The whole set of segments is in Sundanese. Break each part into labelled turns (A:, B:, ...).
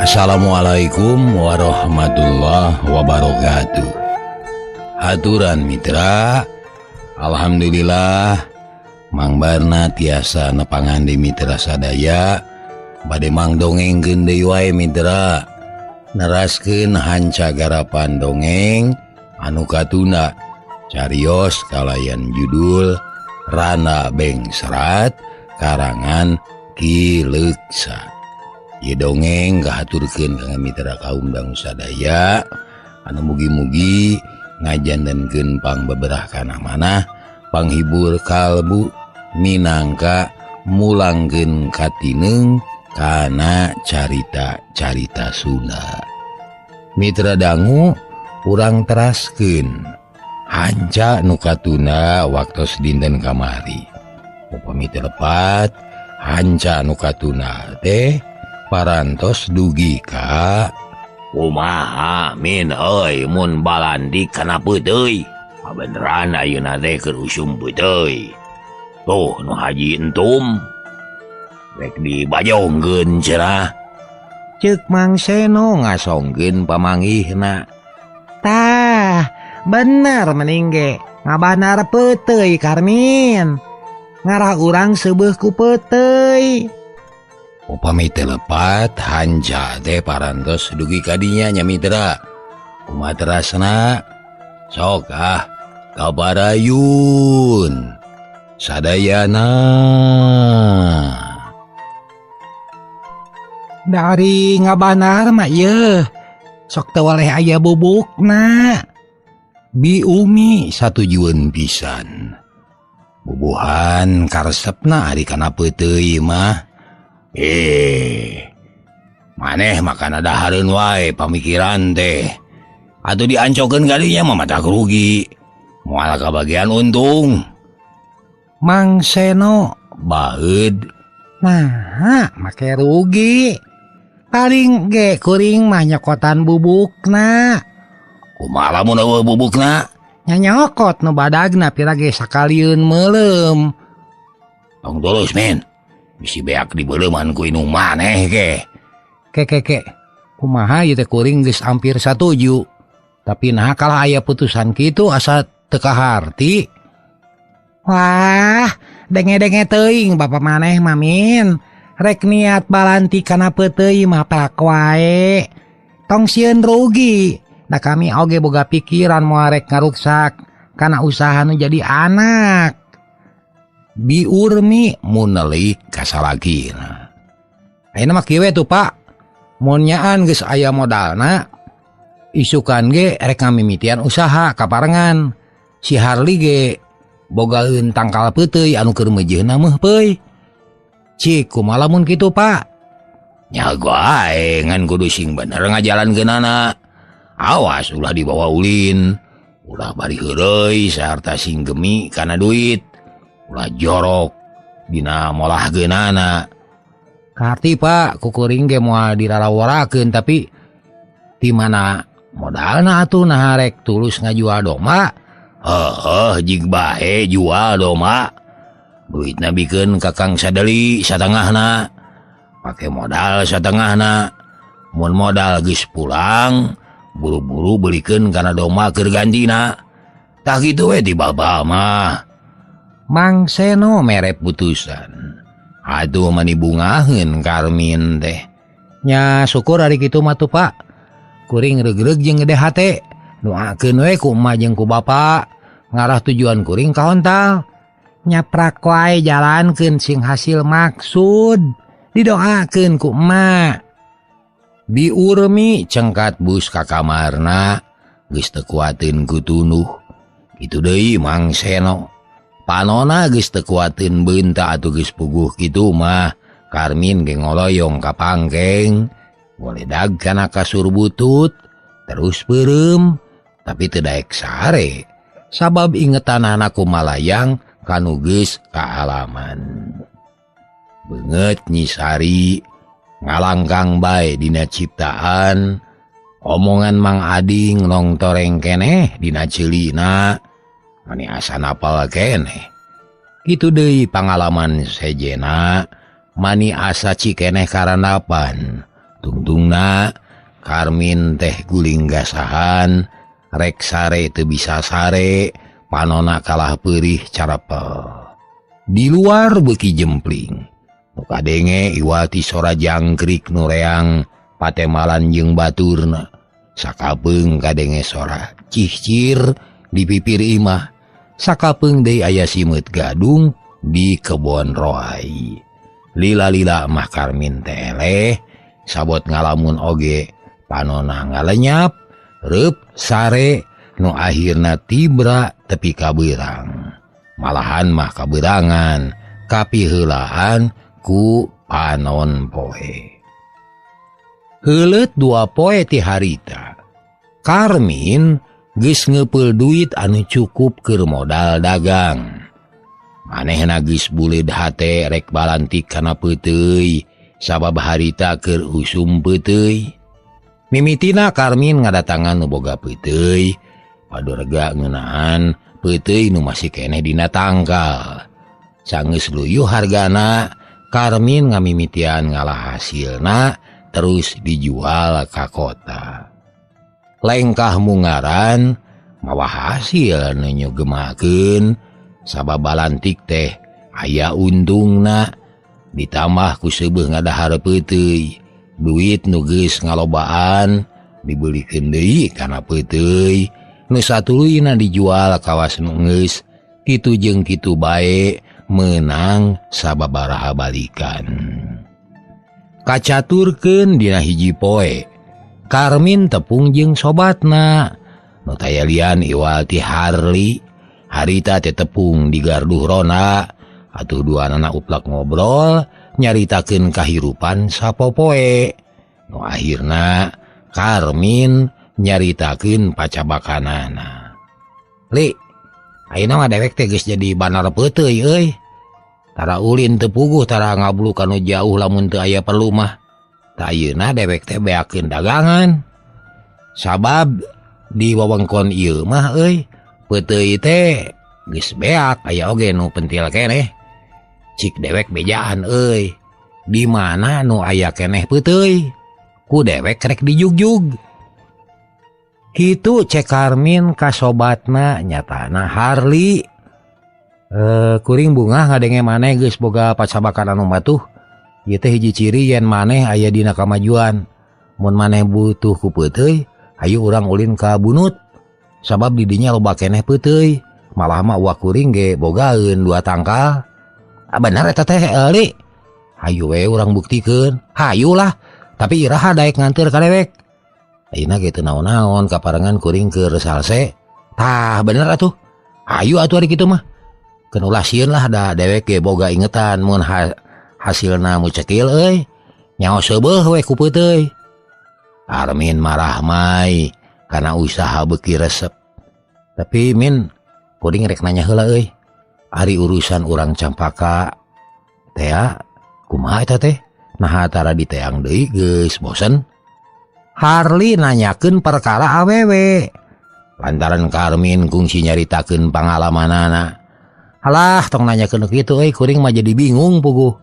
A: Assalamualaikum warahmatullahi wabarakatuh. Haturan mitra, alhamdulillah Mang Barna tiasa nepangan di mitra sadaya bade mang dongengkeun deui wae mitra. Neraskeun hanca garapan dongeng anu katunda carios kalayan judul Rana Bengsrat karangan Ki Leuksa. Ieu dongeng kahaturkeun ka mitra kaum dangu sadaya anu mugi-mugi ngajantenkeun pangbeberah kana manah, panghibur kalbu minangka mulangkeun katineung kana carita-carita Sunda. Mitra dangu urang teraskeun hanca nu katunda waktos dinten kamari. Upami teu lepat hanca nu katunda teh parantos dugi ka
B: kumaha min euy mun balandi kana peuteuy. Beneran ayeuna teh keur usum peuteuy. Tuh nu haji entum rek dibajongkeun cenah.
A: Ceuk Mang Seno ngasongkeun pamanggihna.
C: Tah, bener mending ge ngabanar peuteuy Karmin. Ngarah urang seubeuh ku peuteuy.
A: Upami teu lepat hanca teh parantos dugi kadinya nya mitra. Kumaha terasna? Sok ah kabarayun sadayana.
C: Dari ngabanar mah ieu sok teu waleh aya bubukna.
A: Bi Umi satujueun pisan. Bubuhan karesepna ari kana peuteuy mah. Maneh makana dahareun wae pamikiran teh. Atuh diancokeun kadinya mah matak rugi. Moal kabagian untung.
C: Mang Seno
A: baeud.
C: Nah, make rugi. Paling ge kuring mah nyokotan bubukna.
A: Kumaha lamun eueuh bubukna?
C: Nya nyokot nu badagna pira ge sakalieun meuleum.
A: Tong tulus min. Bisi beak dibeuleman ku inung maneh ge.
C: Ke ke ke. Kumaha ieu teh kuring geus hampir satuju. Tapi nah kalah aya putusan kitu asa teu kaharti. Wah, denge-denge teuing bapa maneh mah min. Rek niat balanti kana peuteuy mah pak wae. Tong sieun rugi. Da kami oge boga pikiran moal rek ngaruksak kana usaha nu jadi anak.
A: Bi Urmi munelik kasalakina.
C: Ayeuna mah kieu we tuh Pak. Mun nyaan geus aya modalna, isukan ge rek ngamimitian usaha kaparengan. Si Harli ge bogaeun tangkal peuteuy anu keur meujeuhna meuh peuy. Cik kumaha lamun kitu Pak?
A: Nya wae ngan kudu sing bener ngajalankeunana. Awas ulah dibawa ulin, ulah bari heureuy sarta sing gemi kana duit. Ulah jorok dina molah geunana.
C: Karti Pak, kukuring ge moal diraraworakeun tapi di mana modalna atuh nah rek tulus ngajual domba.
A: Heuh, jig bae jual domba. Duitna bikeun ka Kang Sadeli satengahna. Pake modal satengahna. Mun modal geus pulang, buru-buru belikeun kana domba keur gantina. Tah kitu we ti baba mah.
C: Mang Seno mere putusan.
A: Aduh mani bungaheun Karmin teh.
C: Nya syukur ari kitu mah tuh Pak. Kuring regreg jeung gede hate. Doakeun we ku emak jeung ku bapa. Ngarah tujuan kuring kahontal. Nyaprak wae jalankeun sing hasil maksud. Didoakeun ku emak.
A: Bi Urmi cengkat bus ka kamarna geus teu kuateun ku tunduh. Kitu deui Mang Seno. Panona geus teu kuateun beunta atuh geus puguh kitu mah. Karmin ge ngoloyong ka pangkeng, goledag kana kasur butut, terus peureum, tapi teu daek sare. Sabab ingetanana kumalayang kanu geus kaalaman. Beungeut Nyi Sari ngalangkang bae dina ciptaan, omongan Mang Ading nongtoreng keneh dina ceulina. Mani asa napal keneh. Kitu deui pangalaman sejena, mani asa cikeneh karanapan. Tungtungna Karmin teh guling gasahan, rek sare teu bisa sare, panona kalah perih carapel. Di luar beuki jempling. Nu kadenge iwati sora jangkrik nu reang patemalan jeung baturna. Sakapeung kadenge sora cihcir di pipir imah. Sakapeung deui aya simeut gadung di kebon roai. Lila-lila mah Karmin teh eleh, sabot ngalamun oge panona ngalenyap, reup sare nu akhirna tibra tepi ka beurang. Malahan mah kaberangan, kapiheulaan ku panon poe. Heuleut 2 poe ti harita, Karmin geus ngeupeul duit anu cukup keur modal dagang. Manehna geus buleud hate rek balantik kana peuteuy, sabab harita keur usum peuteuy. Mimitina Karmin ngadatangan nu boga peuteuy, padorega ngeunaan peuteuy nu masih keneh dina tangkal. Sanggeus luyuh hargana, Karmin ngamimitian ngalah hasilna terus dijual ka kota. Lengkah mungaran mawa hasil nu nyugemakeun, sabab balantik teh aya untungna, ditambah ku seubeuh ngadahar peuteuy. Duit nu geus ngalobaan dibelikeun deui kana peuteuy, nu satuluyna dijual kawas nu geus kitu jeung kitu bae meunang sababaraha balikan. Kacaturkeun dina hiji poe, Karmin tepung jeung sobatna nu tayalian iwal ti Harley. Harita teh tepung di garduh rona, atuh duanana uplak ngobrol nyaritakeun kahirupan sapopoe. Nu akhirna Karmin nyaritakeun pacabakanana. Li, ayeuna mah dewek teh geus jadi banar peuteuy euy. Tara ulin teu puguh, tara ngabluk kanu jauh lamun teu aya perlu mah. Ta ayeuna dewek teh beakeun dagangan. Sabab di wewengkon ieu mah euy, peuteuy teh geus beak aya oge nu pentil keneh. Cik dewek bejaan euy, di mana nu aya keneh peuteuy, ku dewek rek dijugjug. Kitu cek Karmin ka sobatna nyatana Harley. Kuring bungah ngadenge maneh geus boga pacabakan anu matuh. Ieu teh hiji ciri yen maneh aya dina kamajuan. Mun maneh butuh ku peuteuy, hayu urang ulin ka Bunut. Sabab di dinya loba keneh peuteuy, malah mah uak kuring ge bogaeun 2 tangkal. Ah bener eta teh Li. Hayu we urang buktikeun. Hayu lah, tapi iraha daek nganteur ka dewek. Ayeuna ge teu naon-naon kaparengan kuring keur salse. Tah bener atuh. Hayu atuh ari kitu mah. Keun ulah sieun lah da dewek ge boga ingetan mun hasilna mu cekil euy. Nyaho seubeuh we ku peuteuy. Armin marah mai karena usaha beuki resep. Tapi Min, kuring rek nanya heula euy. Ari urusan urang Campaka tea kumaha eta teh? Naha tara diteang deui geus bosen. Harley nanyakeun perkara awewe. Lantaran Karmin kungsi nyaritakeun pangalamanana. Alah, tong nanyakeun nu kitu euy, kuring mah jadi bingung puguh.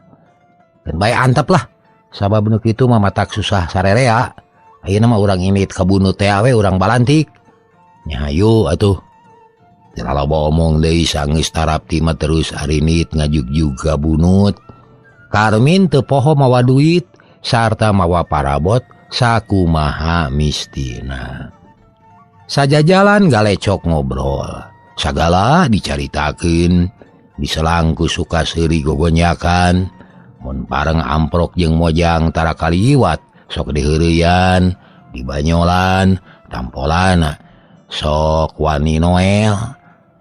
A: Keun bae antep lah. Sabab nu kitu mah matak susah sarerea. Ayeuna mah urang indit ka Bunut teh we urang balantik. Nya hayu atuh. Teu loba omong deui sanggeus tarapti mah terus arinit ngajugjug ka Bunut. Karmin teu poho mawa duit sarta mawa parabot sakumaha mistina. Sajajalan galecok ngobrol, sagala dicaritakeun, diselangku suka seuri gogonyakan, mun pareng amprok jeung mojang tara kaliwat sok diheureyan, dibanyolan, tampolana sok wani Noel.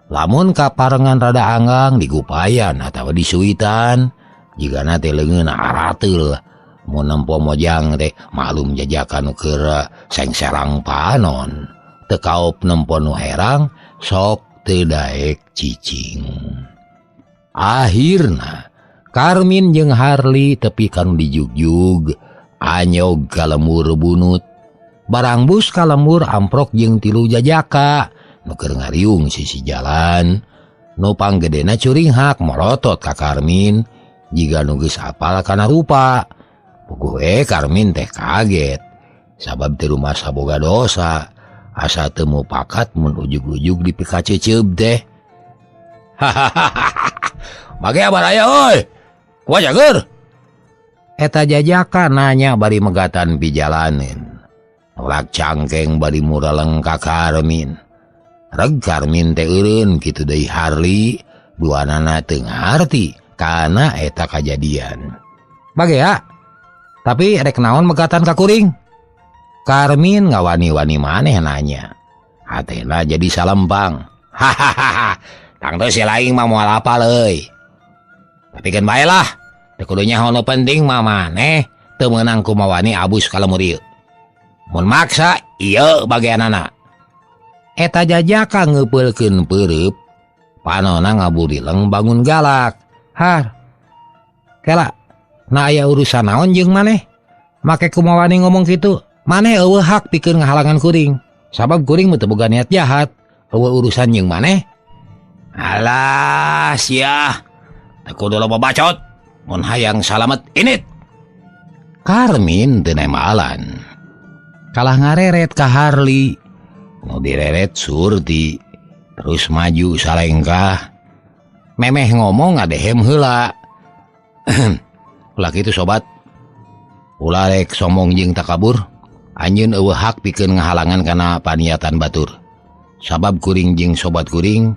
A: Lamun kaparengan rada anggang digupayan atawa disuitan, jigana teh leungeun arateul. Mun nempo mojang teh maklum jajakan nu keur sengserang panon. Teu kaop nempo nu herang sok teu daek cicing. Akhirna Karmin jeung Harley tepi kanu dijugjug anyog ka lemur Bunut. Barang bus ka lemur amprok jeung 3 jajaka nu keur ngariung sisi jalan. Nu panggedena curinghak morotot ka Karmin jiga nu geus apal kana rupa. Puguh Karmin teh kaget sabab teu rumasa boga dosa asa teu mupakat mun ujug-ujug dipikaceuceub teh. Hahaha. Bage baraya euy. Kumaha jager? Eta jajakan nanya bari megatan pijalaneun. Nolak cangkeng bari muraleng ka Karmin. Reg Karmin teh eureun kitu deui Harli duanana teu ngarti kana eta kajadian. Bage ya. Tapi rek naon megatan ka kuring? Karmin ngawani-wani maneh nanya. Hatena jadi salempang. Hahaha. Tangtu si laing mah moal apal euy. Tapi keun bae lah. Teu kudu nyaho nu penting mah maneh teu meunang kumawani abus ka lemur ieu. Mun maksa ieu bagianana. Eta jajaka ngeupeulkeun peureub, panona ngaburileng bangun galak. Har. Kela, na aya urusan naon jeung maneh? Make kumawani ngomong kitu, maneh eueuh hak pikeun ngahalangan kuring. Sabab kuring mah teu boga niat jahat, eueuh urusan jeung maneh. Alah, sia. Teu kudu loba bacot. Mun hayang salamet init. Karmin teu nemalan. Kalah ngareret ka Harli. Nu direret Surti. Terus maju salengkah. Memeh ngomong ngadehem heula. Ulah kitu sobat. Ulah rek somong jeung takabur. Anjeun eueuh hak pikeun ngahalangan kana paniatan batur. Sabab kuring jeung sobat kuring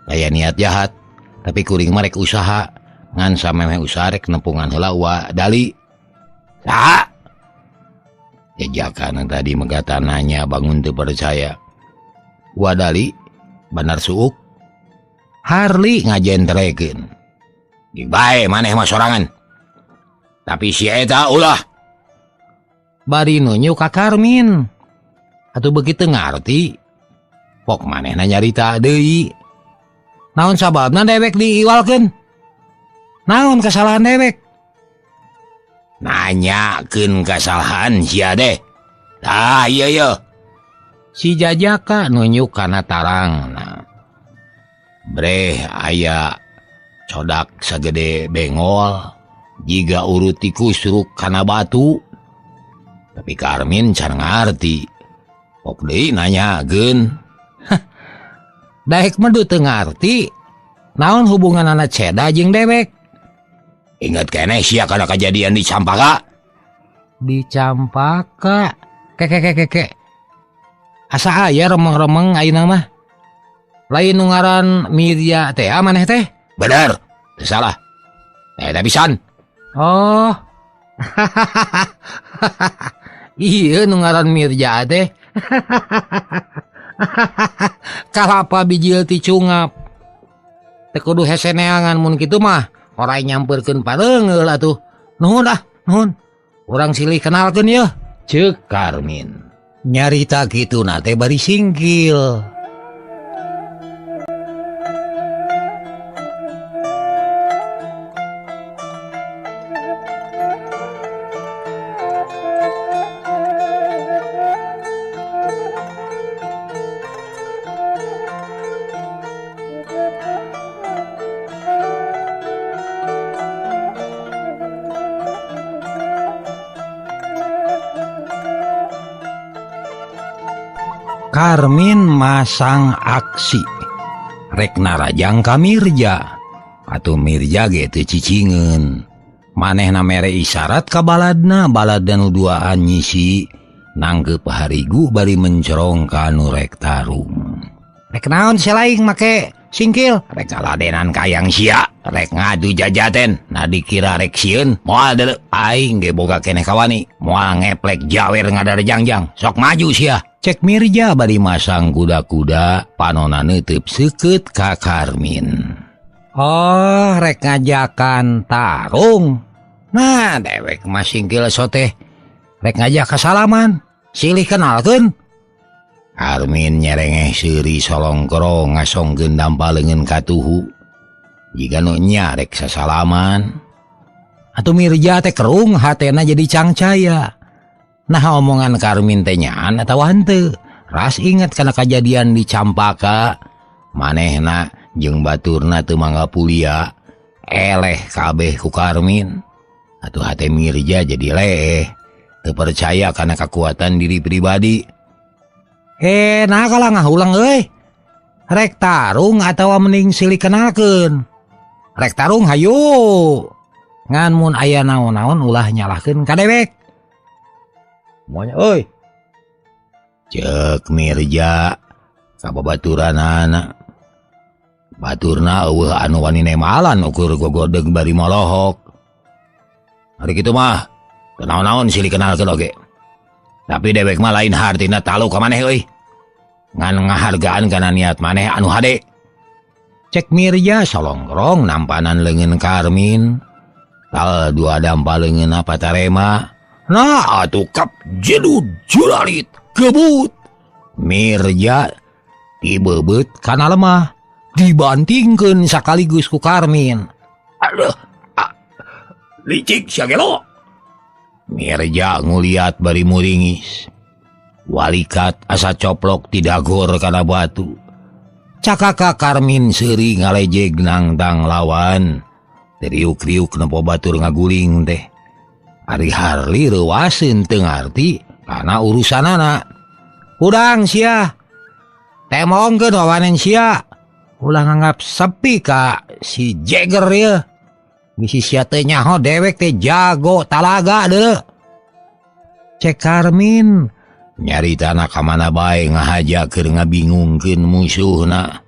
A: aya niat jahat, tapi kuring mah rek usaha. Ngan samemeh usaha rek nempungan heula wa dali. Saha? Jajakan tadi megatan nanya bangun teu percaya. Wadali benar suuk. Harli ngajentrekeun. Bae maneh mah sorangan. Tapi si eta ulah. Bari nunjuk ka Karmin. Atuh begitu ngarti. Pok manehna nyarita deui. Naon sababna dewek diiwalkeun? Naon kesalahan dewek? Nanyakeun kesalahan sia deh. Tah ieu ieu. Si jajaka nunjuk kana tarangna. Breh aya codak sagede bengol jiga urut tikus ruk kana batu. Tapi Karmin can ngarti. Pok deui nanyakeun. Daek mah teu ngarti. Naon hubunganana ceda jeung dewek? Ingat keneh sia kana kajadian di Campaka? Di Campaka. Keke. Asa aya remeng-remeng ayeuna mah. Lain nu ngaran Mirja teh maneh teh? Bener, teu salah. Eta pisan. Oh. Ieu nu ngaran Mirja teh. Kalapa bijil ti cungap. Teu kudu hese neangan mun kitu mah. Orai nyamperkeun pareungeul atuh. Nuhun ah, nuhun. Urang silih kenalkeun yeuh. Ceuk Karmin. Nyarita kituna teh bari singkil. Karmin masang aksi rek narajang ka Mirja. Atuh Mirja ge teu cicingeun. Manehna mere isyarat ka baladna, baladna nu duaan nyisi nangkeup harigu bari mencerong ka nu rek tarung. Rek naon sia laing make singkil? Rek ngaladenan kayang sia, rek ngadu jajaten. Nah dikira rek sieun, moal deuleu. Aing ge boga keneh kawani, moal ngeplek jawer ngadarjangjang. Sok maju sia. Cek Mirja bari masang kuda-kuda panona neuteub seukeut ka Karmin. Oh, rek ngajakan tarung. Nah, dewek mah singkil soteh. Rek ngajak kasalaman, silih kenalkeun. Karmin nyerengeh seuri solongkro ngasongkeun dampa leungeun katuhu. Jiga nu nya rek sasalaman. Atuh Mirja teh kerung hatena jadi cangcaya. Nah omongan Karmin teh nyaan atawa henteu. Ras inget kana kajadian di Campaka. Manehna jeung baturna teu mangga pulia. Eleh kabeh ku Karmin. Atuh hate Mirja jadi leeh, teu percaya kana kekuatan diri pribadi. Nah kalah ngahulang euy. Rek tarung atawa mending silih kenalkeun. Rek tarung hayu. Ngan mun aya naon-naon ulah nyalahkeun ka dewek. Moanya euy. Ceuk Mirja ka babaturanana. Baturna eueuh anu wani nemalan ukur gogodeg bari molohok. Hari kitu mah teu naon-naon silih kenalkeun oge. Tapi dewek mah lain hartina talu ka maneh euy. Ngan ngahargaan kana niat maneh anu hade. Cek Mirja solongkrong nampanan leungeun Karmin. Tal dua dampa leungeunna patarema. Nah atuh kap jedud jularit kebut. Mirja dibebeut kana lemah, dibantingkeun sakaligus ku Karmin. Aduh, licik sia gelo. Mirja nguliat bari muringis. Walikat asa coplok tidagor kana batu. Cakaka Karmin seuri ngalejeg nangtang lawan. Teriuk-riuk nempo batur ngaguling teh. Ari Harli reuaseun teu ngarti kana urusanana. Hudang sia. Temongkeun wawanen sia. Ulah nganggap sepi ka si Jagger ieu. Bisi sia teh nyaho dewek teh jago talaga deuleu. Cek Karmin nyaritana ka mana bae ngahaja keur ngabingungkeun musuhna.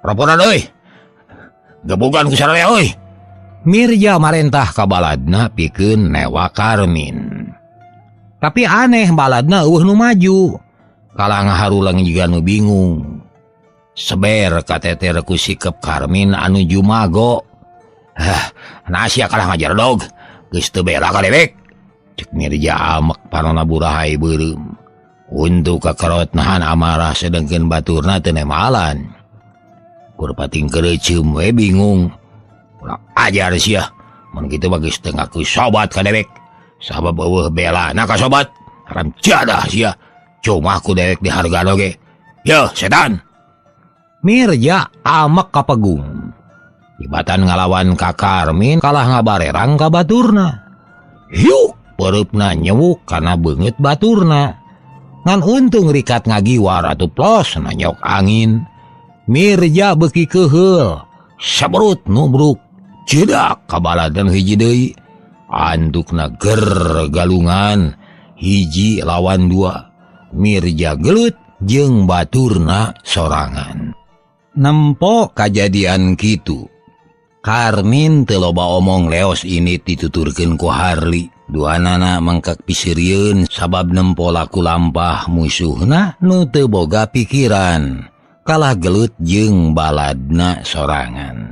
A: Roponan euy. Gebugan ku sararea euy. Mirja marentah ka baladna pikeun newa Karmin. Tapi aneh baladna eueuh nu maju. Kalah ngaharulang jiga nu bingung. Seber kateter ku sikep Karmin anu jumago. Hah, nasia kalah ngajar dog. Geus teu bela ka dewek. Cek Mirja amek panona burahay beureum. Untu kakerot nahan amarah sedengkeun baturna teu nemalan. Kurpating keureuceum we bingung. Ulah ajar sia. Mun kitu mah geus teu ngaku sobat ka dewek. Sabab eueuh belana ka sobat. Haram jadah sia. Cuma ku dewek dihargaan oge. Yeuh setan. Mirja amek ka pegung. Tibatan ngalawan ka Karmin kalah ngabarerang ka baturna. Hiuk pereupna nyewuk kana beungeut baturna. Ngan untung rikat ngagiwar atuh plos nanyok angin. Mirja beuki keuheul, sabrut nubruk, jedak ka baladan hiji deui. Antukna ger galungan, hiji lawan dua. Mirja gelut jeung baturna sorangan. Nempo kajadian kitu. Karmin teu loba omong leos ini dituturkeun ku Harli. Duanana mangkak piseurieun sabab nempo laku lampah musuhna nu teu boga pikiran. Kalah gelut jeung baladna sorangan.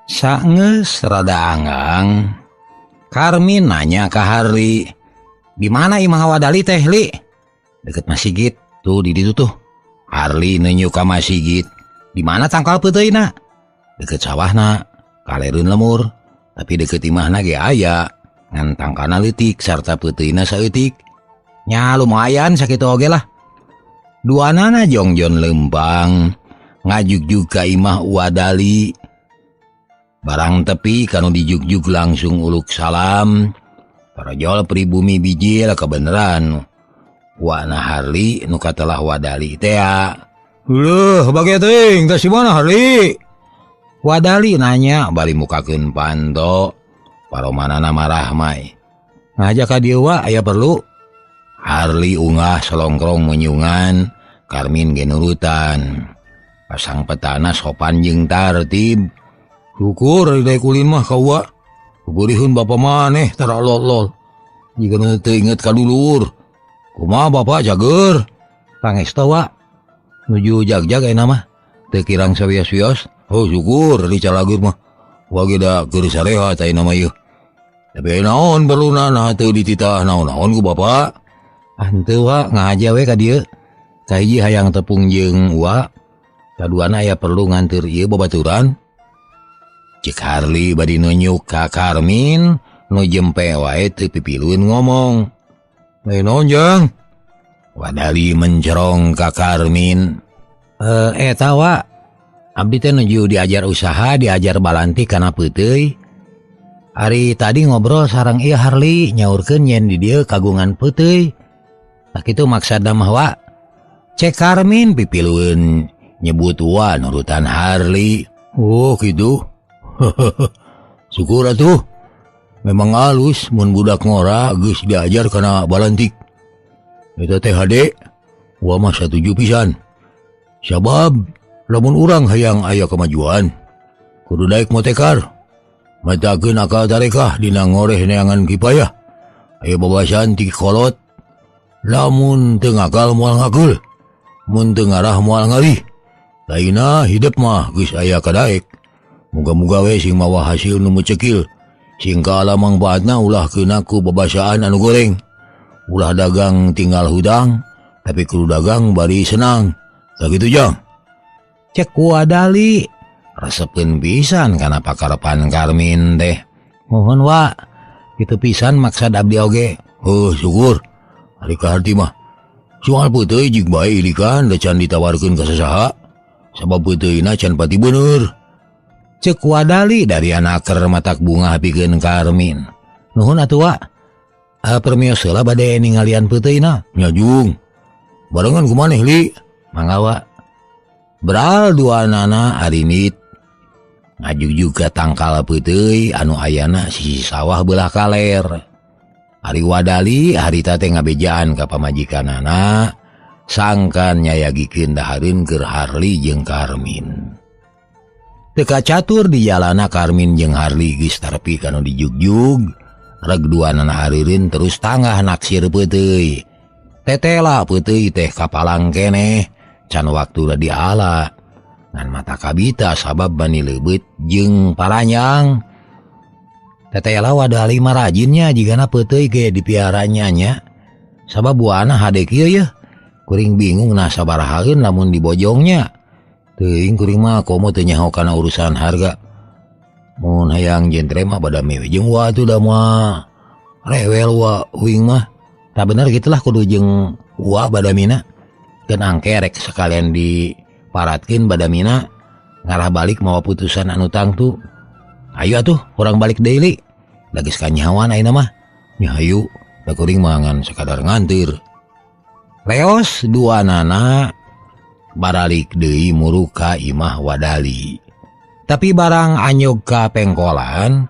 A: Saenggeus rada anggang, Karmin nanya ka Harli, "Di mana imah Wadali teh, Li?" Deket masjid, tuh di ditu tuh. Harli nunjuk ka masjid. Di mana tangkal peuteuyna? Deket sawahna, kalereun lemur, tapi deket imahna ge aya. Ngan tangkana leutik sarta peuteuyna saeutik. Nya lumayan sakitu oge lah. Duanana jongjon lempang ngajugjug ka imah Wadali. Barang tepi kanu dijugjug langsung uluk salam. Parajol pribumi bijil kebeneran. Wana Harli nu katelah Wadali tea. Leuh bage teuing teh si mana Harli? Wadali nanya bari mukakeun panto. Paromanana marah mai. Ngajak ka dieu wa aya perlu. Harli ungah selongkrong menyungan, Karmin ge nurutan. Pasang petana sopan jeung tartib. Syukur ari kulin mah ka uwa. Kuburihun bapa maneh tara lol-lol. Jiga nu teu inget ka dulur. Kumaha bapa cager? Pangestu wa. Nuju jag-jag ayeuna mah. Teu kirang sawios-wios. Oh syukur di calagur mah. Wa ge da keur sarehat ayeuna mah ieu. Tapi naon perluna nah teu dititah naon-naon ku bapa. Henteu wa ngahaja we ka dieu. Kahiji hayang tepung jeung uwa. Kaduana aya perlu nganteur ieu babaturan. Cek Harli bari nunjuk ka Karmin nu jempe wae teu pipilueun ngomong. Lain naon jang? Wadali mencerong ka Karmin. Eta wa abdi teh nuju diajar usaha, diajar balanti kana peuteuy. Ari tadi ngobrol sareng ieu Harli nyaurkeun yen di dieu kagungan peuteuy. Tah kitu maksudna mah wa. Cek Karmin pipilueun nyebut wa nurutan Harli.
B: Oh kitu. Syukur atuh. Memang alus mun budak ngora geus diajar kana balantik. Eta teh hade wa mah satuju pisan. Sabab lamun urang hayang aya kemajuan kudu daek motekar. Matakeun akal tarekah dina ngoreh neangan kipayah. Aya babasan ti kolot. Lamun teu ngakal moal ngakul, mun teu ngarah moal ngalih. Lainna hidup mah geus aya kadaek. Muga-muga we sing mawa hasil nu mecekil. Sing kaala mangfaatna ulah keuna ku babasaan anu goreng. Ulah dagang tinggal hudang, tapi kudu dagang bari senang. Tah kitu jang.
A: Cek Wadali resepeun pisan kana pakarepan Karmin teh. Mohon wa, kitu pisan maksad abdi oge.
B: Heuh syukur. Ari kaharti mah. Soal peuteuy jig bae ilikan da can ditawarkeun ka sasaha. Sabab peuteuyna can pati bener.
A: Cek Wadali dari anaker matak bunga pikeun Karmin. Nuhun atuh wa. Permios heula bade ningalian peuteuyna.
B: Nya jung. Barengan kumaneh li?
A: Mangga wa. Beral dua nana arinit ngajugjug ka tangkal peuteuy anu ayana sisi sawah belah kaler. Ari Wadali harita teh ngabejaan ka pamajikanana sangkan nyayagikeun dahareun keur Harli jeung Karmin. Teu kacatur di jalana Karmin jeung Harli geus tarepi kanu dijugjug. Reg dua nana harireun terus tanggah naksir peuteuy. Tetela peuteuy teh kapalang keneh can waktu diala. Ngan mata kabita sabab bani leubeut jeung paranyang. Tetela Wadali mah rajinnya jigana peuteuy ge dipiaranya nya. Sabab buana hade kieu yeuh. Kuring bingung nah sabarahaeun lamun dibojongnya. Teuing kuring mah komo teu nyaho kana urusan harga. Mun hayang jentre mah bada mewe jeung wa atuh da mah. Rewel wa uing mah. Tah bener gitulah kudu jeung wa badamina. Keun angke rek sekalian diparatkeun badamina ngarah balik mawa putusan anu tangtu. Ayo atuh urang balik deui li. Da geus kanyahoan ayeuna mah.
B: Nya hayu, da kuring mah ngan sakadar ngantir.
A: Leos dua nana baralik deui muruk ka imah Wadali. Tapi barang anyog ka pengkolan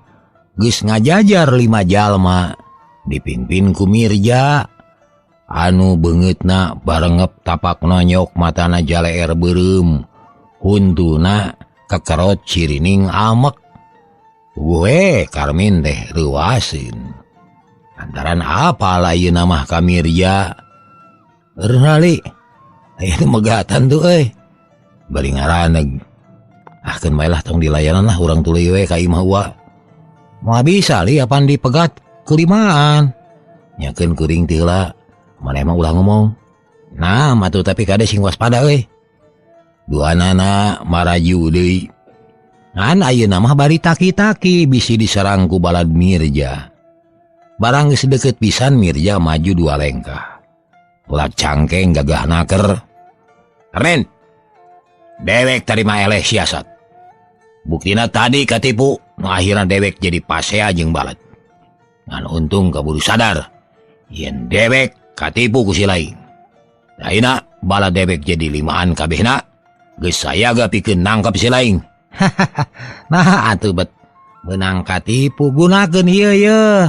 A: geus ngajajar 5 jalma dipimpin ku Mirja anu beungeutna barengep tapak nonyok matana jaleer beureum huntuna kekerot cirining amek. We Karmin teh reuaseun. Antaran apa layeuna mah ka Mirja? Reunali aya megatan tuh euy. Bari ngaraneg. Ah keun bae lah tong dilayanan lah urang tuluy we ka imah wa. Moal bisa li apan dipegat kelimaan. Nyakeun kuring teh heula. Maneh mah ulah ngomong. Nah, matuh tapi kade sing waspada euy. Duanana maraju deui. Ngan ayeuna mah bari taki-taki bisi diserang ku balad Mirja. Barang geus deukeut pisan Mirja maju 2 lengkah. Ulah cangkeng gagah naker.
B: Karmin, dewek tarima eleh siasat. Buktina tadi katipu, nu akhirna dewek jadi pasea jeung balad. Ngan untung kaburu sadar yen dewek katipu ku si lain. Ayeuna balad dewek jadi limaan kabehna, geus sayaga pikeun nangkep si lain.
A: Nah atuh bet meunang katipu gunakeun ieu yeuh.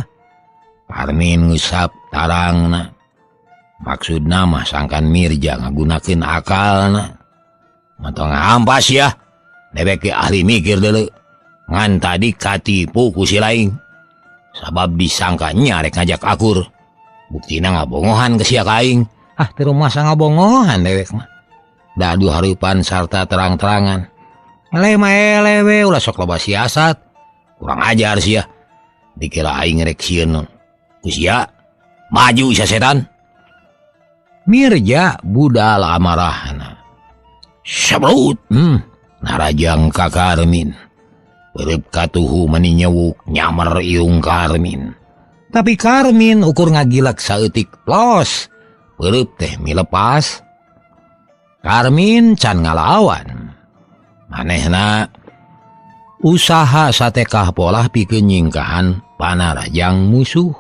B: Karmin ngusap tarangna. Maksudna mah sangkan Mirja ngagunakeun akalna. Mantong ngampas ya. Dewek ge ahli mikir deuleu. Ngan tadi katipu ku si lain. Sabab disangkanya rek ngajak akur. Buktina ngabongohan ke sia ka aing.
A: Ah teu rumasa ngabongohan dewek mah. Dadu hareupan sarta terang-terangan. Eleh mah eleh we ulah sok loba siasat.
B: Kurang ajar sia. Dikira aing rek sieun. Ku sia maju sia setan.
A: Mirja budal amarahna.
B: Sabrut. Narajang ka Karmin. Perep katuhu mani nyewuk nyamer iung Karmin.
A: Tapi Karmin ukur ngagilak saeutik plos. Perep teh milepas. Karmin can ngalawan. Manehna Usaha satekah polah pikeun nyingkahan panarajang musuh.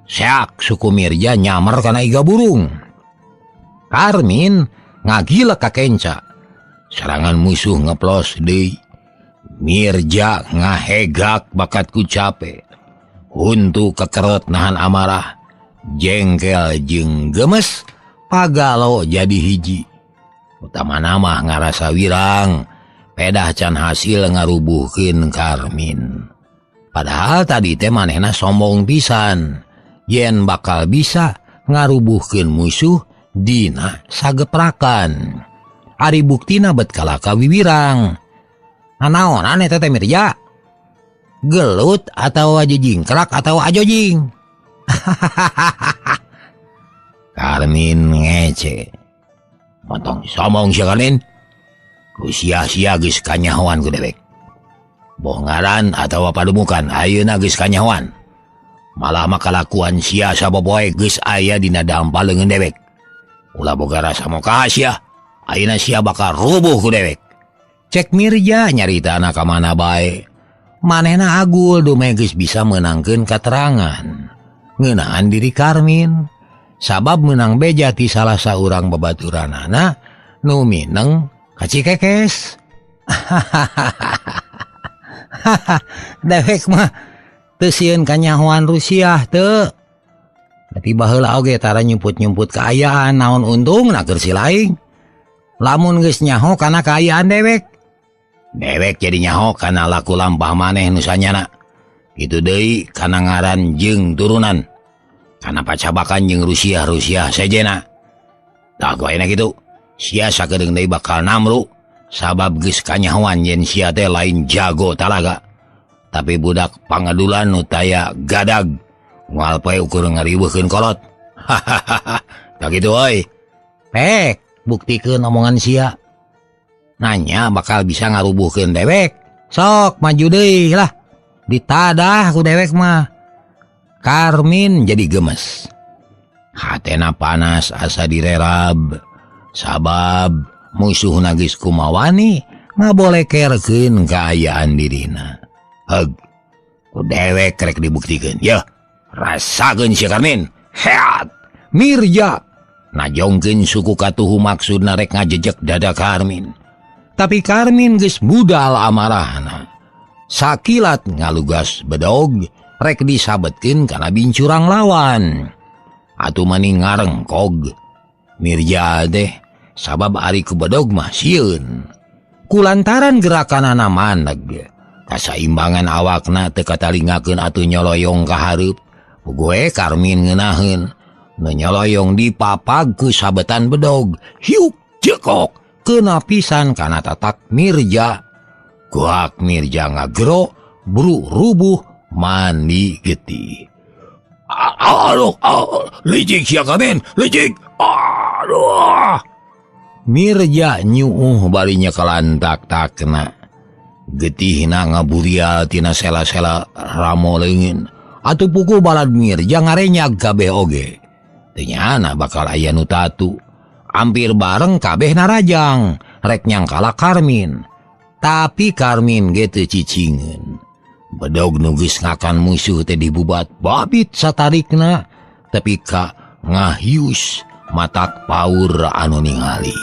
A: Seak suku Mirja nyamer kana iga burung. Karmin ngagilek ka kenca. Serangan musuh ngeplos deui. Mirja ngahegak bakat ku cape. Huntu kekerot nahan amarah. Jengkel jeung gemes pagalo jadi hiji. Utamana mah ngarasa wirang. Pedah can hasil ngarubuhkeun Karmin. Padahal tadi teh manehna sombong pisan. Yen bakal bisa ngarubuhkeun musuh dina sageprakan. Ari buktina bet kalaka wiwirang. Nanaon aneh teh Mirja? Gelut atau jingkrak atau ajojing? Karmin ngece. Montong sombong sia Karmin. Ku sia-sia geus kanyahoan ku dewek. Boh ngaran atawa padumukan ayeuna geus kanyahoan. Malah mah kalakuan sia saboboe geus aya dina dampa leungeun dewek. Ulah boga rasa moka sia. Ayeuna sia bakal rubuh ku dewek. Cek Mirja nyaritana ka mana bae. Manehna agul dumeh geus bisa meunangkeun katerangan ngeunaan diri Karmin. Sabab meunang beja ti salah saurang babaturanana nu mineng ka Cikekes. Dewek mah teu sieun kanyahoan Rusiah teu. Tapi baheula oge tara nyumput-nyumput kaayaan naon untungna keur si laing. Lamun geus nyaho kana kaayaan dewek. Dewek jadi nyaho kana laku lampah maneh nu sanyana. Kitu deui kana ngaran jeung turunan. Kana pacabakan jeung Rusiah-Rusiah sejena. Tah ku ayeuna kitu. Sia sakedeung deui bakal namru sabab geus kanyahoan yen sia teh lain jago talaga. Tapi budak pangadulan nu taya gadag moal poe ukur ngariweuhkeun kolot. Hahaha. Tah kitu euy. Pek buktikeun omongan sia. Nanya bakal bisa ngarubuhkeun dewek. Sok maju deui lah. Ditadah ku dewek mah. Karmin jadi gemes. Hatena panas asa direrab. Sabab musuh geus kumawani ngabolekerkeun kaayaan dirina. Heug. Ku dewek rek dibuktikeun. Yeuh, rasakeun sia Karmin. Heat. Mirja najongkeun suku katuhu maksudna rek ngajejek dada Karmin. Tapi Karmin geus budal amarahna. Sakilat ngalugas bedog rek disabetkeun kana bincurang lawan. Atuh maning ngarengkog. Mirja teh sabab ari ku bedog mah sieun. Kulantaran gerakanana maneg, kasaimbangan awakna teu katalingakeun atuh nyoloyong ka hareup. Gue Karmin ngeunaheun, nu nyoloyong dipapag ku sabetan bedog. Hiuk jekok kena pisan kana tatak Mirja. Guak Mirja ngagero, bru rubuh mandi getih. Aduh, licik sia Karmin, licik. Aduh. Mirja nyuuh barinya kalantak takna. Getihna ngaburial tina sela-sela ramo leungin. Atuh puku balad Mirja ngarenyag kabeh oge. Teu nyana bakal aya nu tatu. Hampir bareng kabeh narajang rek nyangkala Karmin. Tapi Karmin ge teu cicingeun. Bedog nu geus ngakan musuh teh dibubat babit satarikna tepi ka ngahius matak paur anu ningali.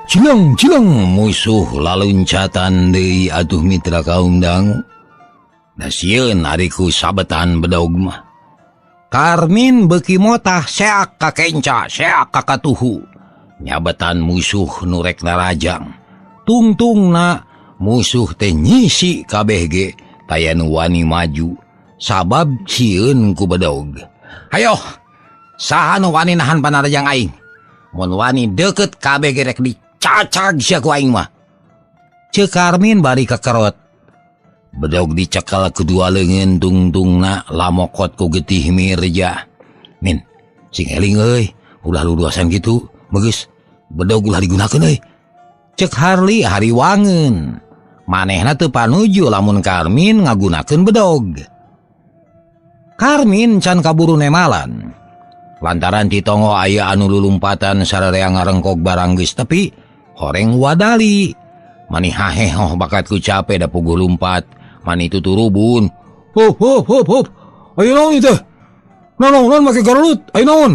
A: Cileng-cileng musuh laluncatan deui atuh mitra kaum dangu. Da sieun ari ku sabetan bedog mah. Karmin beuki motah seak ka kenca, seak ka katuhu. Nyabetan musuh nu rek narajang. Tungtungna musuh teh nyisi kabeh ge taya nu wani maju sabab sieun ku bedog. Hayo, saha nu wani nahan panarajang aing? Mun wani deukeut kabeh ge rek di cacag sia ku aing mah. Ceuk Karmin bari kekerot. Bedog dicekal kedua leungeun tungtungna lamokot ku getih Mirja. Min, sing eling euy, ulah luduasan kitu, bagus. Bedog ulah digunakeun euy. Cek Harli hariwangeun. Manehna teu panuju lamun Karmin ngagunakeun bedog. Karmin can kaburu nemalan. Lantaran titongo aya anu lulumpatan sararea ngarengkok barang geus tepi, horeng wadali. Mani hahehoh bakat ku cape da puguh lumpat, mani tuturubun.
D: Hop hop hop hop. Ayo naon ieu teh? Naon make garelut? Ayo naon?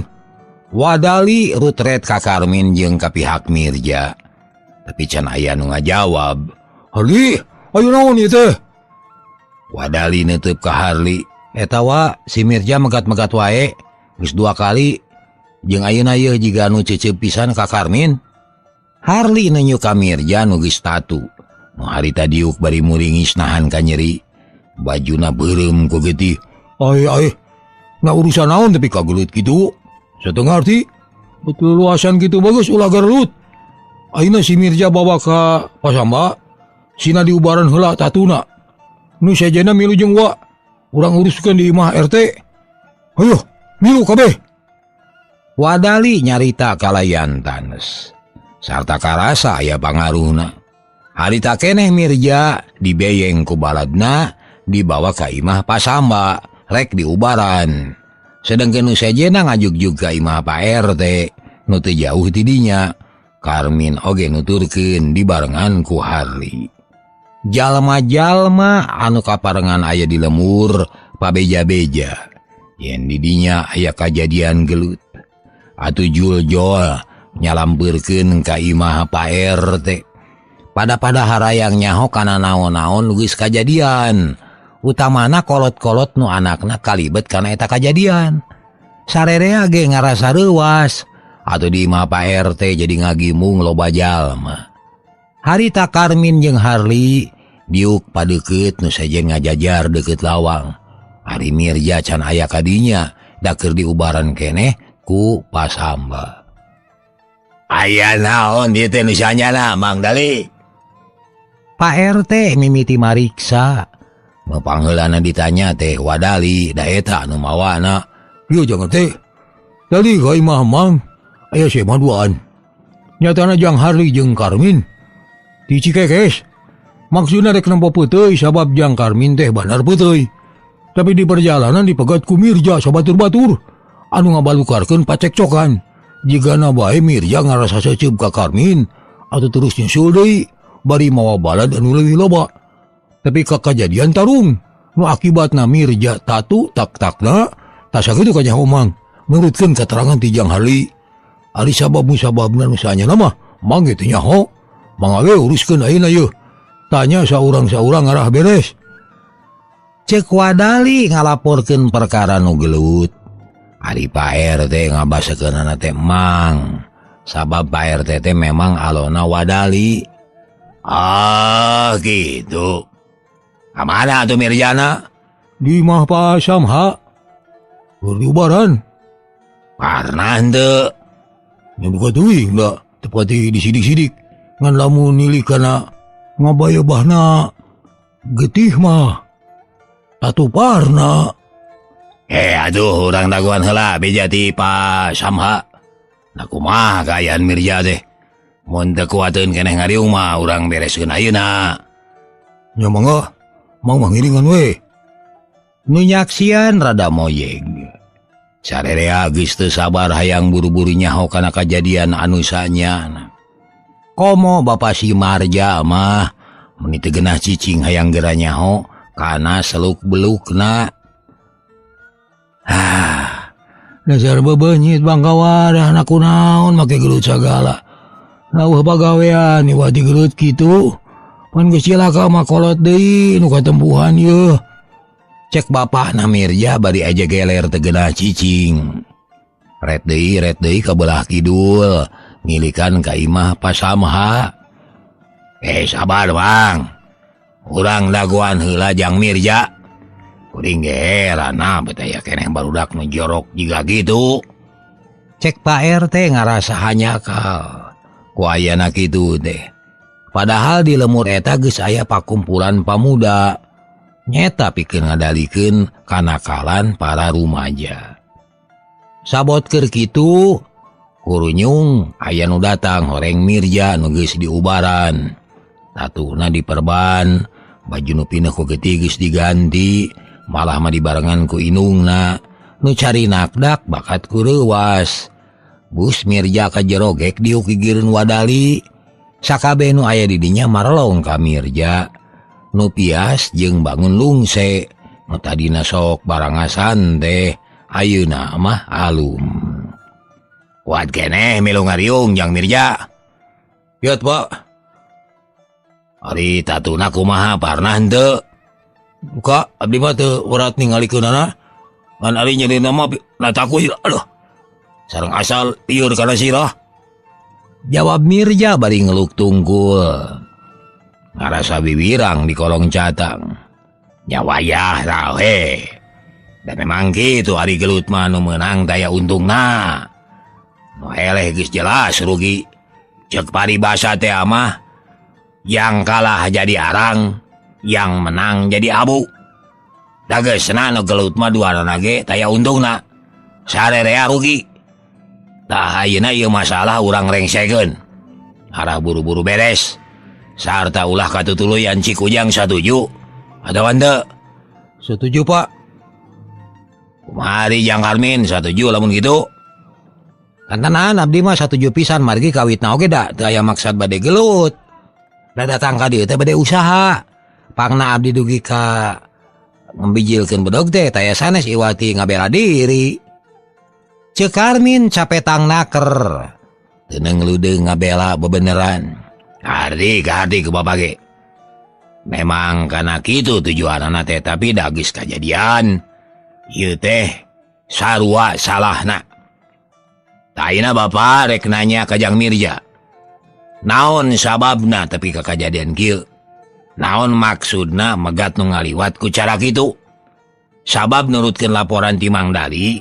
A: Wadali rutret ka Karmin jeung ka pihak Mirja. Tapi can aya nu ngajawab.
D: Harli, ayo naon ieu teh?
A: Wadali neuteub ka Harli. Eta wa si Mirja megat-megat wae. Geus dua kali jeung ayeuna yeuh jiga nu cecep pisan ka Karmin. Harli nenyu ka Mirja nu geus tatu. Nu harita diuk bari muringis nahan ka nyeri. Bajuna beureum ku getih.
D: Ai ai. Na urusan naon tapi kagelut kitu? Satengah arti. Betul luasan kitu bagus ulah garelut. Ayeuna si Mirja bawa ka Pasamba. Sina diubaran heula tatuna. Nu sejena milu jeung wa. Urang uruskeun di imah RT. Hayo, milu kabeh.
A: Wadali nyarita kalayan tanes. Sarta karasa aya pangaruhna. Harita keneh Mirja dibeyeng ku baladna dibawa ka imah Pasamba rek diubaran. Sedengkeun nu sejena ngajugjug ka imah Pak RT nu teu jauh ti dinya. Karmin oge nuturkeun dibarengan ku Harli. Jalma-jalma anu kaparengan aya di lemur pabeja-beja. Yen di dinya aya kajadian gelut. Atuh juljol nyalampeurkeun ka imah Pak RT. Pada-pada harayang nyaho kana naon-naon geus kajadian. Utamana kolot-kolot nu anakna kalibet kana eta kajadian. Sarerea ge ngarasa reuwas. Atuh di imah Pak RT jadi ngagimung loba jalma. Harita Karmin jeung Harli diuk padeukeut nu sejen ngajajar deukeut lawang. Ari Mirja can aya kadinya da keur diubaran keneh ku Pasamba.
B: Aya naon dieu teh nu sanyana Mang Dali?
A: Pak RT mimiti mariksa. Nu pangheulana ditanya teh Wadali da eta anu mawana.
D: Ieu jangan teh. Dali ka imah Mang aya sema duaan. Nyatana jang Harli jeung Karmin di Cikekes. Maksudna rek nempo peuteuy sabab jang Karmin teh bandar peuteuy. Tapi di perjalanan dipegat ku Mirja sabatur-batur anu ngabalukarkeun pacekcokan. Jigana bae Mirja ngarasa seceup ka Karmin atuh terus nyusul deui bari mawa balad anu leuwih loba. Tapi ka kajadian tarung nu akibatna Mirja tatu tak-takna tah sakitu kanyaho Mang. Nurutkeun katerangan ti Jang Harli. Ari sabab musababna nu saanyana mah Mang ge teu nyaho. Mangga we uruskeun ayeuna yeuh. Tanya saurang-saurang arah beres.
A: Cek Wadali ngalaporkeun perkara nu gelut. Ari Pak RT ngabasakeunana teh Mang. Sabab Pak RT teh memang alona Wadali.
B: Ah gitu. Kamana atuh Mirjana?
D: Di imah Pak Samha. Keur diubaran.
B: Karena henteu.
D: Nya buka teuing da tepati disidik-sidik. Ngan lamun nilai kana ngabayebahna getih mah tatu parna.
B: Aduh urang dagoan heula beja ti Pak Samha. Nah kumaha kaayaan Mirja teh? Mun teu kuateun keneh ngariung mah urang bereskeun ayeuna.
D: Nya mangga, mang mangiringan we.
A: Nu nyaksian rada moyeg. Sarerea geus teu sabar hayang buru-buru nyaho kana kajadian anu sanyana. Komo Bapak si Marja mah meni teu genah cicing hayang gera nyaho kana seluk-belukna.
D: Ah, dasar bebenyit bangkawadah na kunaon make gelut sagala. Nauh pagawean iwati gelut kitu. Pan geus cilaka mah kolot deui nu katempuhan yeuh.
A: Cek bapakna Mirja bari aja geler teu genah cicing. Ret deui ka belah kidul. Ngilikan ka imah Pasamha.
B: Sabar Bang. Urang dagoan heula jang Mirja. Kuring ge heran bet aya keneh barudak nu jorok jiga kitu.
A: Cek Pak RT ngarasa hanyakal. Ku ayana kitu teh. Padahal di lemur eta geus aya pakumpulan pamuda. Nyeta pikeun ngadalikeun kanakalan para rumaja. Sabot keur kitu, kurunyung aya nu datang horeng Mirja nu geus diubaran. Tatuna diperban, baju nu pineh ku getih geus diganti, malah mah dibarengan ku inungna. Nu cari nakdak bakat ku reuwas. Bus Mirja ka jero gek diuk gigireun wadali. Sakabeh nu aya di dinya marelong ka Mirja. Nu pias jeung bangun lungse. Nu tadina sok barangasan teh ayeuna mah alum. Kuat keneh milu ngariung jang Mirja. Yot, Pak. Ari tatuna kumaha parnah henteu?
D: Buka abdi mah teu urat ningalikeunana. Ngan ari nyerina mah nataku aduh. Sareng asal lieur kana sirah.
A: Jawab Mirja bari ngeluk tungkul. Ngarasa wiwirang di kolong catang. Nya wayah tah we. Da memang kitu ari gelut mah nu meunang taya untungna. Nu eleh geus jelas rugi. Ceuk paribasa teh mah yang kalah jadi arang, yang menang jadi abu. Da geusna nu gelut mah duanana ge taya untungna. Sarerea rugi. Tah ayeuna ieu masalah urang rengsekeun. Arah buru-buru beres. Sarta ulah katutuluyan Cik Ujang satuju. Atawa henteu?
D: Setuju, Pak.
A: Kumaha Jang Karmin satuju lamun kitu? Kantenan abdi mah satuju pisan margi kawitna oge da teu aya maksad bade gelut. Da datang ka dieu teh bade usaha. Pangna abdi dugi ka ngembijilkeun bedog teh taya sanes iwati ngabela diri. Ceuk Karmin capetang naker. Teu ngeludeung ngabela bebeneran. Hardi ka ku bapak ge. Memang kana kitu tujuanana teh tapi da geus kajadian. Ieu teh sarua salahna. Tah ayeuna bapak rek nanya ka Jang Mirja. Naon sababna tapi ka kajadian kieu? Naon maksudna megat nu ngaliwat ku cara kitu? Sabab nurutkeun laporan ti Mang Dali,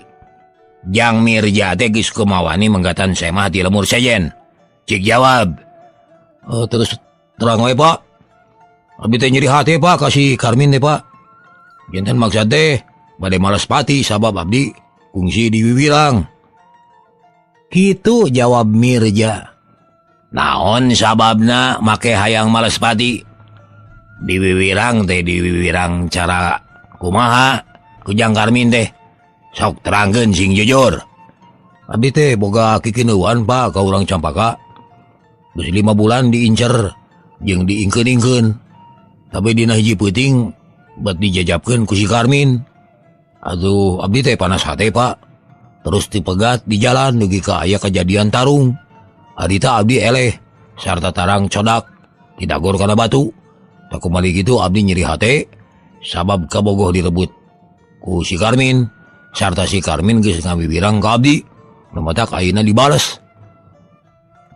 A: Jang Mirja teh geus kumawani menggatan semah di lemur sejen. Cik jawab.
D: Oh, terus terang we, Pak. Abdi teh nyeri hati, Pak, ka si Karmin teh, Pak. Janten maksud teh bade males pati sabab abdi kungsi di Wiwirang.
A: Kitu jawab Mirja. Naon sababna make hayang males pati? Di Wiwirang teh di Wiwirang cara kumaha ku Jang Karmin teh? Sok terangkeun sing jujur.
D: Abdi teh boga kikineuan, Pak, ka urang Campaka. Geus 5 bulan diincer jeung diingkeun-ingkeun. Tapi dina hiji peuting bet dijajabkeun ku si Karmin. Aduh, abdi teh panas hate, Pak. Terus dipegat di jalan dugi ka aya kejadian tarung. Harita abdi eleh sarta tarang codak didagor kana batu. Tak kumali kitu abdi nyeri hate sabab kabogoh direbut ku si Karmin. Sarta si Karmin geus ngawiwirang ka abdi. Nu matak ayeuna dibales.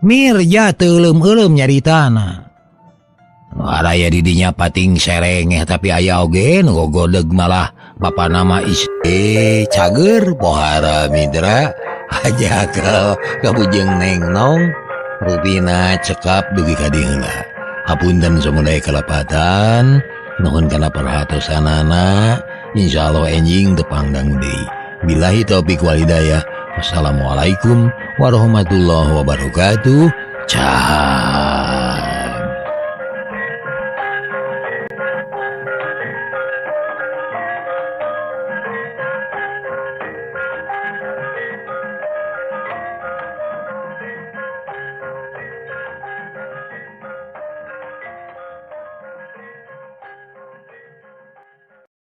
A: Mirja teu euleum-euleum nyaritana. Nu araya di dinya pating serengeh tapi aya oge nu gogodeg malah bapa nama istri cager pohara mitra aja ka kabujeng neng nong rupina cekap dugi ka dieu heula. Hapunten sumedai kalepatan, nuhun kana perhatosanana, insyaallah enjing tepang dangu deui. Billahi taufik wal hidayah. Wassalamualaikum warahmatullahi wabarakatuh. Ciao.